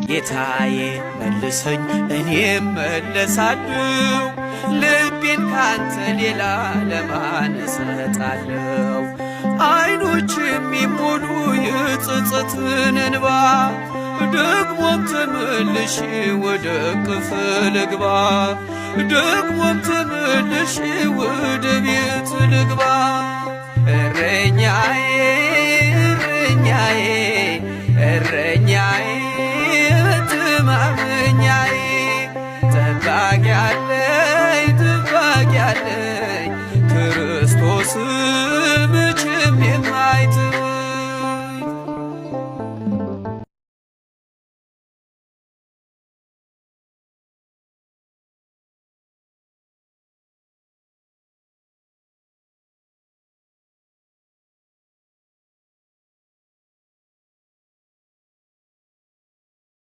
ጌታዬ መልሰኝ እኔም መለሳለሁ፣ ልቤን ካንተ ሌላ ለማን እሰጣለሁ? አይኖች የሚሞሉ የጸጸትን እንባ፣ ደግሞም ተመልሼ ወደ እቅፍ ልግባ፣ ደግሞም ተመልሼ ወደ ቤት ልግባ። እረኛዬ እረኛዬ።